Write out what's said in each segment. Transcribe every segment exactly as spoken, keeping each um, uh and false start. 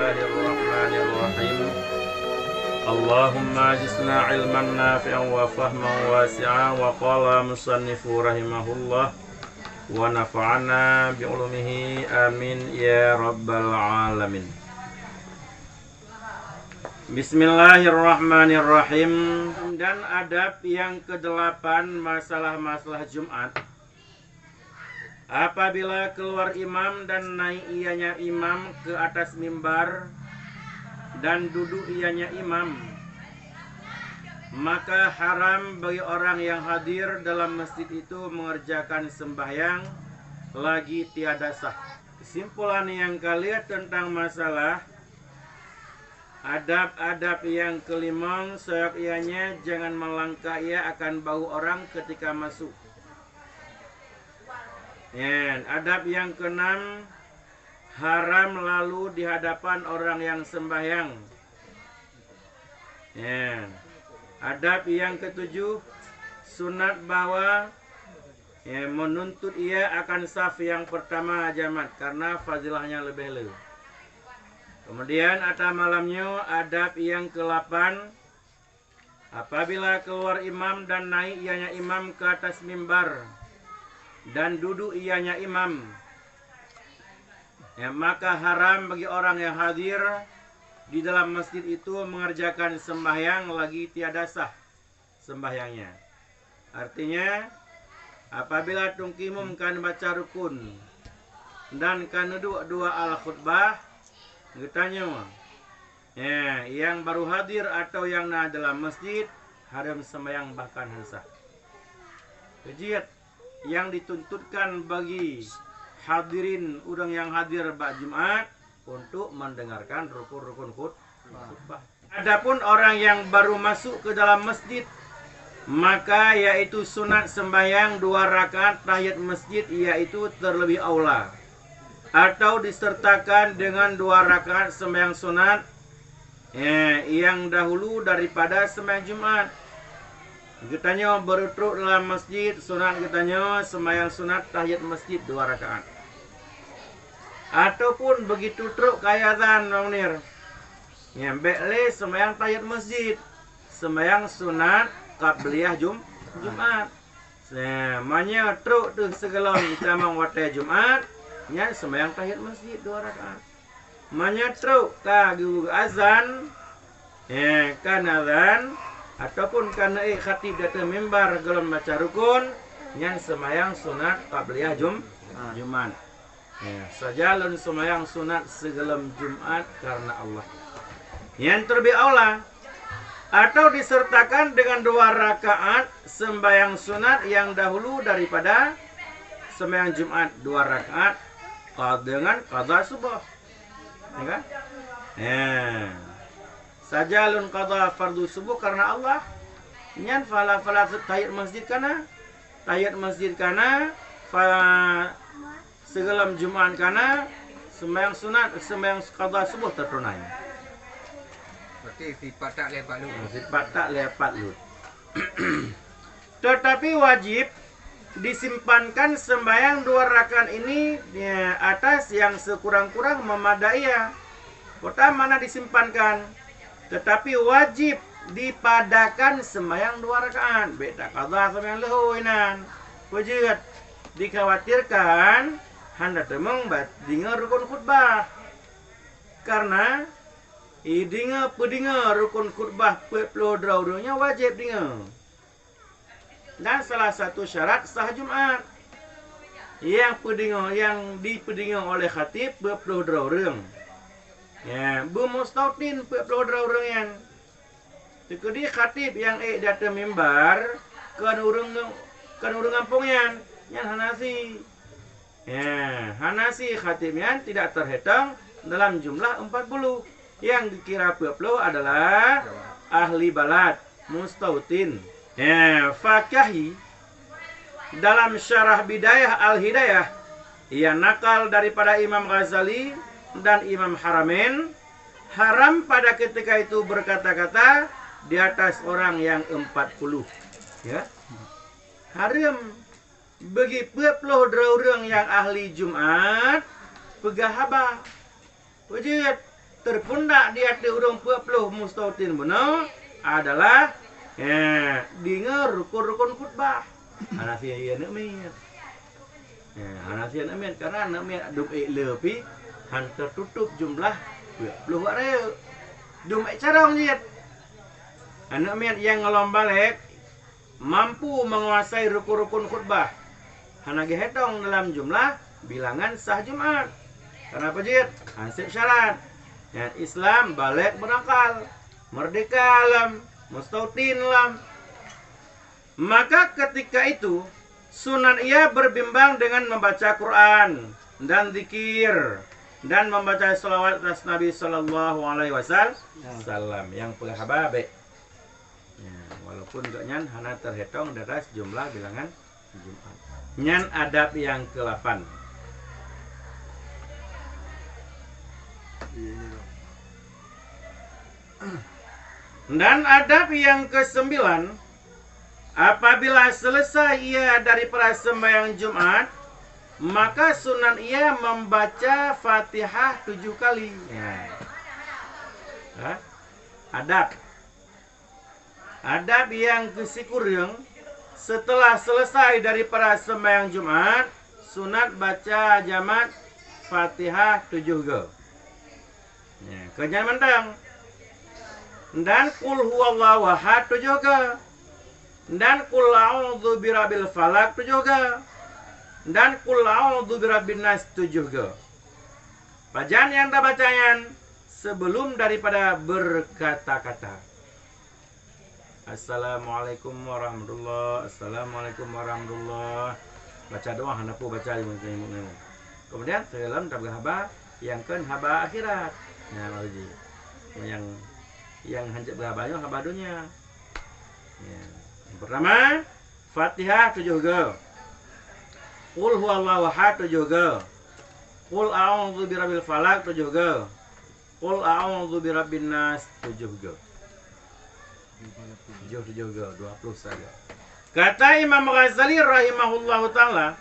Bismillahirrahmanirrahim. Allahumma zidna ilman nafi'an wa fahman wasi'a, wa qala musannifu rahimahullah, wa nafa'ana bi ulumihi, amin ya rabbal alamin. Bismillahirrahmanirrahim. Dan adab yang kedelapan, masalah-masalah Jumat. Apabila keluar imam dan naik ianya imam ke atas mimbar dan duduk ianya imam, maka haram bagi orang yang hadir dalam masjid itu mengerjakan sembahyang lagi tiada sah. Kesimpulan yang kalian tentang masalah adab-adab yang kelimong, soyok ianya jangan melangkah ia akan bahu orang ketika masuk. Nyan, adab yang keenam, haram lalu di hadapan orang yang sembahyang. Nyan, adab yang ketujuh, sunat bahwa, ya, menuntut ia akan saf yang pertama jamaat karena fadilahnya lebih le. Kemudian ata malam nyoe adab yang kelapan, apabila keluar imam dan naik ianya imam ke atas mimbar dan duduk ianya imam, ya, maka haram bagi orang yang hadir di dalam masjid itu mengerjakan sembahyang lagi tiada sah sembahyangnya. Artinya, apabila tungkimum kan baca rukun dan kan duek dua al khutbah, geutanyoe, ya, yang baru hadir atau yang na dalam masjid, haram sembahyang bahkan han sah. Keujeuet yang dituntutkan bagi hadirin ureuëng yang hadir bak Jumat untuk mendengarkan rukun-rukun khut-, khutbah. Adapun orang yang baru masuk ke dalam masjid, maka yaitu sunat sembahyang dua rakaat tahiyat masjid, yaitu terlebih aula, atau disertakan dengan dua rakaat sembahyang sunat, eh, yang dahulu daripada sembahyang Jumat. Geutanyoe beureutrok dalam masjid, sunat geutanyoe sembahyang sunat tahiyat masjid dua rakaat. Ataupun begitu trok ka azan, Bang Munir, nyan bék lé sembahyang tahiyat masjid, sembahyang sunat qabliyah Jum-, Jumat. Nah, meunyoe trok teuh sigohlom jitamong watée Jumat, nyan sembahyang tahiyat masjid dua rakaat. Meunyoe trok ka geu-, azan, eh, kan azan, ataupun ka neuék khatib di ateueh mimbar gohlom baca rukun, nyan seumayang sunat qabliyah Jum-, Jumat. Eh, saja lôn seumayang sunat sigohlom Jumat karena Allah. Nyan terlebih aula, atau disertakan dengan dua rakaat sembahyang sunat yang dahulu daripada sembahyang Jumat dua rakaat, qad-, dengan qadha subuh. Ya kan? Ya. Saja lôn qadha fardu subuh karena Allah. Nyan fala, fala tahiyat masjid kana. Tahiyat masjid kana, fa, sigohlom Jumat kana, sembahyang sunat, sembahyang qadha subuh teutunai. Berarti sipat tak lé pat lôt. Sipat tak lé pat lôt. Tetapi wajib disimpankan sembahyang dua rakaat ini di atas yang sekurang-kurang memadai ya. Pertama na disimpankan, tetapi wajib dipadakan sembahyang dua rakaat. Bék taqadha sembahyang leuhô inan. Peue jeuet? Dikhawatirkan hana teumeung ba-, deungoe rukun khutbah. Karena i deungoe, peudeungoe rukun khutbah peuet ploh droe ureuëng nyan wajéb deungoe. Dan salah satu syarat sah Jumat, nyang peudeungoe, nyang dipeudeungoe oleh khatib peuet ploh droe ureuëng. Ya, beumustautin peuet ploh droe ureuëng nyan. Teukeudi khatib nyang ék di ateueh mimbar kon ureuëng, kon ureuëng gampông nyan, nyan hana si. Ya, hana si khatib nyan tidak terhitung dalam jumlah empat puluh. Yang dikira peuet ploh adalah ahli balad, mustautin. Ya, Fakahi dalam syarah Bidayah Al-Hidayah, ia nakal daripada Imam Ghazali dan Imam Haramain, haram pada ketika itu berkata-kata di atas orang yang empat puluh. Ya. Haram bagi peuet ploh droe ureuëng nyang ahli Jumat peugah haba. Peue jeuet? Teupeundak di ateueh ureuëng peuet ploh mustautin bunoe adalah, eh, deungoe rukun-rukun khutbah. Hana sie-sie aneuk miet. Eh, hana sie aneuk miet, karena aneuk miet dum ék le pih han teututup jumlah peuet ploh wak rayeuk. Dum ék carông jeuet. Aneuk miet nyang gohlom balek mampu menguasai rukun-rukun khutbah, hana geuhitong dalam jumlah bilangan sah Jumat. Kenapa jeuet? Hanseb syarat. Nyan Islam balek berakal, merdeka lom, mustautin lom. Maka ketika itu, sunat ia berbimbang dengan membaca Quran dan zikir dan membaca salawat atas Nabi sallallahu alaihi wasallam. Yang peugah haba baik. Ya, walaupun gobnyan hana teuhitong di atas jumlah bilangan Jumat. Nyan adab nyang keulapan. Dan adab nyang kesembilan, apabila selesai ia daripada sembahyang Jumat, maka sunat ia membaca Fatihah tujuh kali. Ya. Ha? Adab. Adab nyang keusikureueng, setelah selesai daripada sembahyang Jumat, sunat baca jamat Fatihah tujoh goe. Ya, keu nyan mantong. Dan Qul huwallahu ahad tujoh goe. Dan Qul a'udzu birabbil falaq tujoh goe. Dan Qul a'udzu birabbin nas tujoh goe. Pajan nyang tabaca nyan? Sebelum daripada berkata-kata. Assalamualaikum warahmatullah. Assalamualaikum warahmatullah. Baca doa hana peue baca limong, limong, limong. Kemudian, sebelum tapeugah haba, nyang kon haba akhirat. Nah, baru ji. Nyang, nyang hanjeuet beuhaba nyoe haba donya. Ya. Yang pertama, Fatihah tujoh goe. Qul huwallahu ahad tujoh goe. Qul a'udzu birabbil falaq tujoh goe. Qul a'udzu birabbin nas tujoh goe. Tujoh, tujoh goe, dua puluh saja. Kata Imam Ghazali rahimahullahu taala,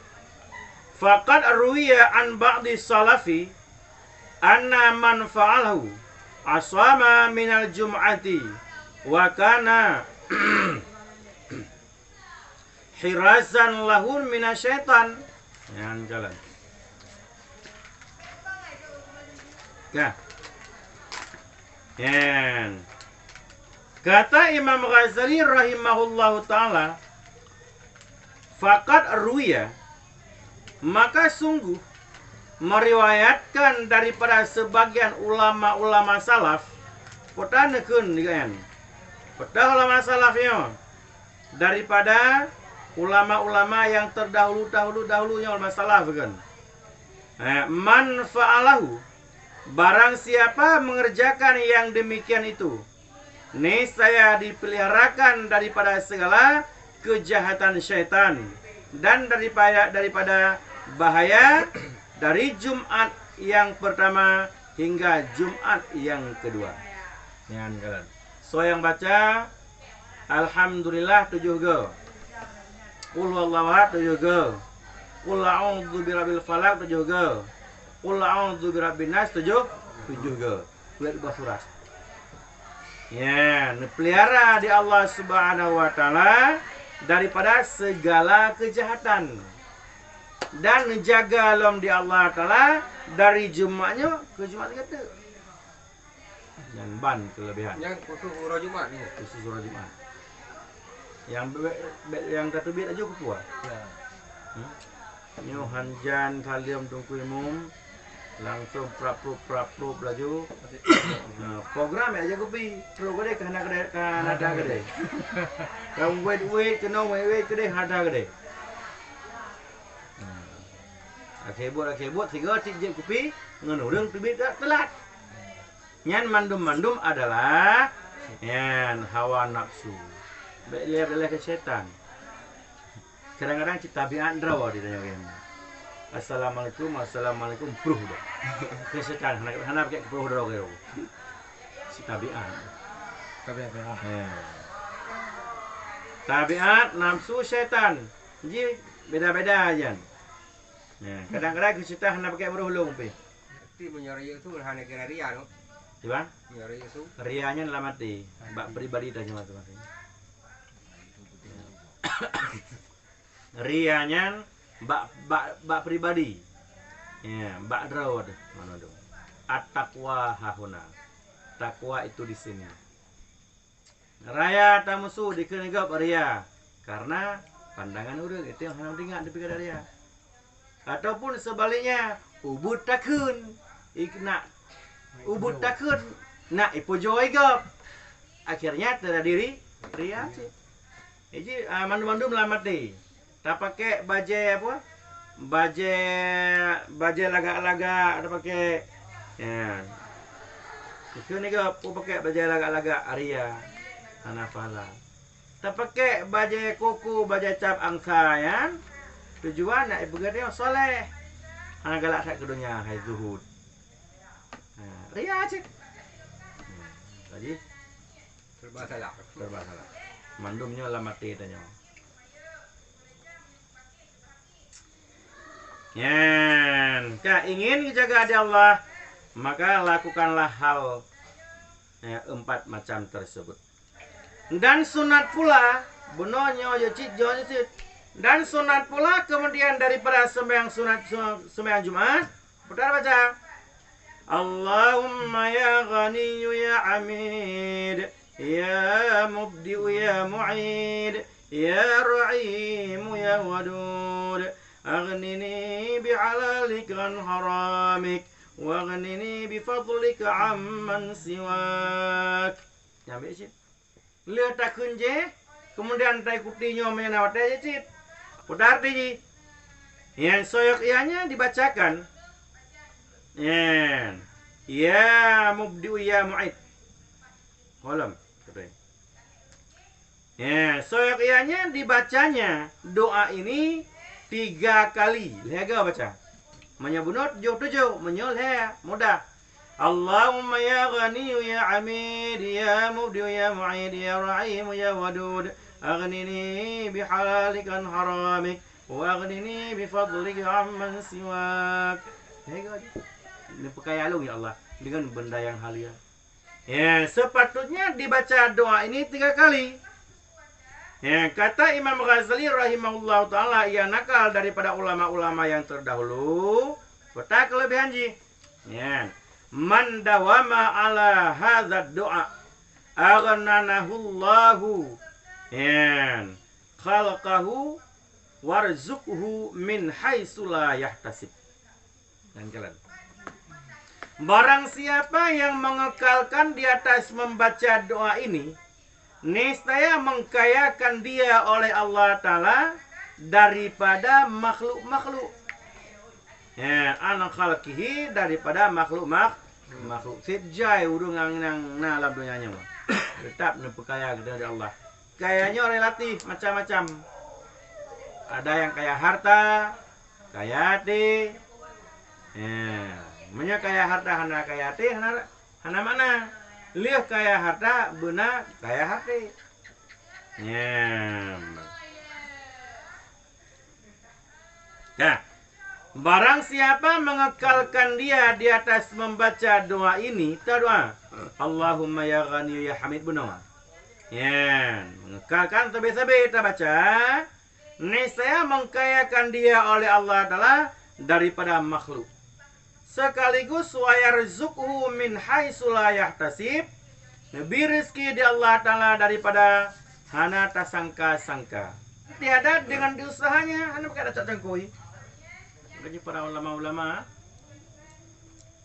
"Faqad ruwiya an ba'di salafi anna man fa'alahu asama minal jum'ati wa kana hirasan lahun minasyaitan." Nyan jalan. Ka. Nyan. Kata Imam Ghazali rahimahullahu taala, "Faqad ruwiya," maka sungguh meriwayatkan daripada sebagian ulama-ulama salaf, peue ta neukheun lagée nyan? Peue ta ulama salaf nyoe? Daripada ulama-ulama nyang terdahulu, dahulu, dahulu nyoe ulama salaf kan. Eh, "Man fa'alahu," barang siapa mengerjakan yang demikian itu, niscaya dipeliharakan daripada segala kejahatan syaitan dan daripada, daripada bahaya dari Jumat yang pertama hingga Jumat yang kedua. Nyan kan. Soe nyang baca Alhamdulillah tujoh goe. Qul huwallahu ahad tujoh goe. Qul a'udzu birabbil falaq tujoh goe. Qul a'udzu birabbin nas tujoh, tujoh goe. Buet ubah surat. Ya, neupelihara di Allah Subhanahu wa Taala daripada segala kejahatan. Dan neujaga lom di Allah Taala dari Jumat nyoe keu Jumat gata. Nyan ban kelebihan. Nyan khusus uroe Jumat ni. Khusus uroe Jumat. Nyang be-, be-, nyang tateubiet laju keu peue? Ya. Hmm? Nyoe hanjan saleuem Teungku Imum, langsung prap-prup, prap-prup laju. Nah, program ya jago pi, pro gede ka hana gede, ka hana ada gede. Ka wet-wet, keunoe wet-wet gede, hana gede. Nah. Akhé buet, akhé buet, sigoe cit jeuet kupi, ngon ureueng teubiet telat. Nyan mandum-mandum adalah nyan hawa nafsu. Bék lé-, lé keu syaitan. Kadang-kadang cit tabiat droe di tanyoe nyan. Assalamualaikum, assalamualaikum, pruh dah. Keu syaitan, hana, hana pakai pruh droe keu. Cit tabiat. Tabiat, ya. Ya. Tabiat nafsu syaitan. Ji beda-beda jan. Ya, kadang-kadang keu syaitan hana pakai pruh lông pih. Ti meunyoe rayeuk tu hana kira ria tu. Di bang? Ya, ria su. Ria nyan lam até, bak pribadi tanyoe masing-masing. Ria nyan bak, bak, bak pribadi. Ya, bak droe deh, manoe dong. At-taqwa hahuna. Takwa itu di sini. Raya tamusu dikheun gob ria, karena pandangan ureuëng itu yang hana teuingat dipikir ria. Ataupun sebaliknya, ubit takheun, ik-, nak ubit takheun, nak ipujoe gob. Akhirnya terjadi ri-, ria cit. Jadi, ah, mandum-mandum lam até. Tapakék bajée apa? Bajée, bajée lagak-lagak tapakék. Ya. Itu ni ke, apa pakék bajée lagak-lagak, ria. Hana pahala. Tapakék bajée koko, bajée cap angsa, ya. Tujuan nak ipeugah dia soleh. Hana galak that ke dunia, hai zuhud. Ha, ria cit. Hmm, jadi, serba salah. Serba salah. Mandum nyoe lam até tanyoe. Nyan, ka ingin geujaga di Allah, maka lakukanlah hal, ya, empat macam tersebut. Dan sunat pula, bunoe nyoe jeuet cit, jeuet cit. Dan sunat pula kemudian daripada sembahyang sunat, su-, sembahyang Jumat, putar baca, Allahumma ya Ghaniyyu ya Hamid, ya Mubdi'u ya Mu'id, ya Rahimu ya Wadud, aghnini bihalalika an haramik, waghnini bifadlika amman siwak. Nyambe cit. Lheueh takheun jih, kemudian taikuti nyoe meunyoe na watée jih cit. Peue arti jih? Nyan soyok iya nyan dibacakan. Nyan, ya Mubdi'u ya Mu'id. Holom, kata. Nyan, soyok iya nyan dibacanya doa ini tiga kali. Lhée go baca. Meunyoe bunoe tujoh-tujoh, meunyoe lhée mudah. Allahumma ya Ghaniyyu ya Hamid, ya Mubdi'u ya Mu'id, ya Rahimu ya Wadud, aghnini bihalalika an haramik, wa aghnini bifadlika amman siwak. Lhée go. Neupeukaya lôn, ya Allah, dengan benda yang halia. Ya, sepatutnya dibaca doa ini tiga kali. Ya, kata Imam Ghazali rahimahullahu taala, ia nakal daripada ulama-ulama yang terdahulu, peue kelebihan jih. Ya. Man dawama ala hadzad du'a, aghnanahullahu, ya, khalqahu warzuqhu min haitsu la yahtasib. Dan jalan. Barang siapa yang mengekalkan di atas membaca doa ini, niscaya mengkayakan dia oleh Allah Taala daripada makhluk-makhluk. Ya, an khalqihi, daripada makhluk-mak-, makhluk. Seb jai ureuëng nyang, nyang na lam donya nyoe. Tetap neupeukaya geutanyoe lé Allah. Kaya nyoe relatif macam-macam. Ada yang kaya harta, kaya até. Ya, meunyoe kaya harta hana kaya até, hana, hana makna. Lheueh kaya harta, beuna kaya até. Ya. Nah, barang siapa mengekalkan dia di atas membaca doa ini, ta doa, Allahumma ya Ghaniyyu ya Hamid, bunoe. Ya, mengekalkan sabe-sabe tabaca, niscaya mengkayakan dia oleh Allah Taala daripada makhluk. Sekaligus wa yarzuqhu min haitsu la yahtasib, neubri rezeki di Allah Taala daripada hana tasangka-sangka. Tiada dengan diusahanya, hana pakai dacak cangkui. Makanya para ulama-ulama,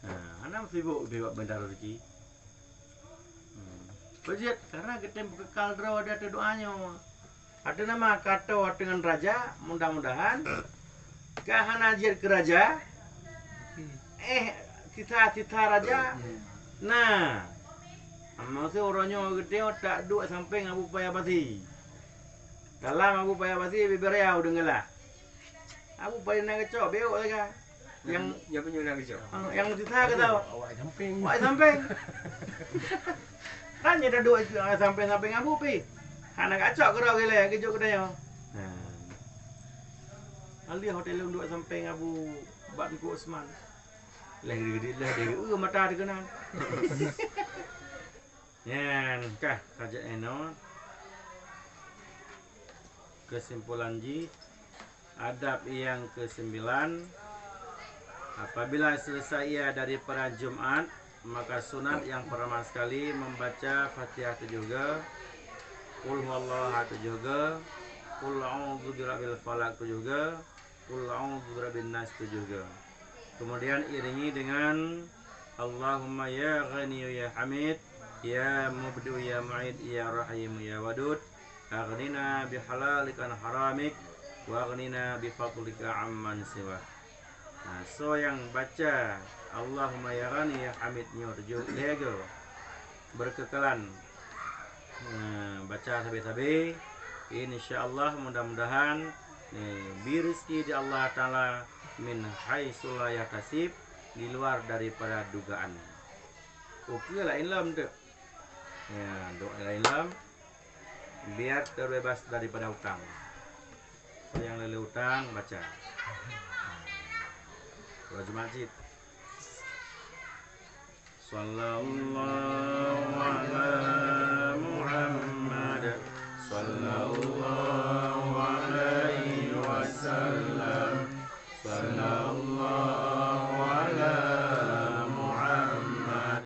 ha, hana sibuk di bak benda rezeki. Hmm. Peue jeuet, karena geutem beukekal droe di ateueh doa nyoe. Ateueh nama ka tô ateueh ngon raja, mudah-mudahan ka hana jeuet keu raja. Eh, sisa-sisa raja. Nah, maksud uroe nyoe geutanyoe tak duek sampéng Abu Paya Basi. Dalam Abu Paya Basi biberiau deungoe lah. Abu paléng na geucok, bék awak lagak. Nyang, nyang peunyoe na geucok. Ah, nyang sisa ka tau. Awak sampéng. Awak sampéng. Kan nyang duek sampéng-sampéng Abu pi. Hana geucok keudroe gilée geujok geutanyoe. Ha. Alih hotel lôn duek sampéng Abu bak Teungku Usman. Leh gede-gede, leh gede, uh, mata dikeunan. Nyan kah saja eno. Kesimpulan jih, adab yang kesembilan, apabila selesai ia daripada Jumat, maka sunat yang pertama sekali membaca Fatihah tujuh ga, Qul huwallahu ahad tujuh ga, Qul a'udzu birabbil falaq tujuh ga, Qul a'udzu birabbin nas tujuh ga. Kemudian iringi dengan Allahumma ya Ghaniyyu ya Hamid, ya Mubdi'u ya Mu'id, ya Rahimu ya Wadud, aghnina bihalalika an haramik, wa aghnina bifadlika amman siwak. Nah, soe nyang baca Allahumma ya Ghani ya Hamid nyoe tujoh lhèe go berkekalan, nah, baca sabe-sabe, insya Allah, mudah-mudahan, eh, bri rezeki di Allah Taala min haitsu la yahtasib, di luar daripada dugaan. Ukeue laén lom tu. Ya, doa laén lom. Biar terbebas daripada utang. Nyang le-le utang, baca. Kalau Jumat cit. Sallallahu ala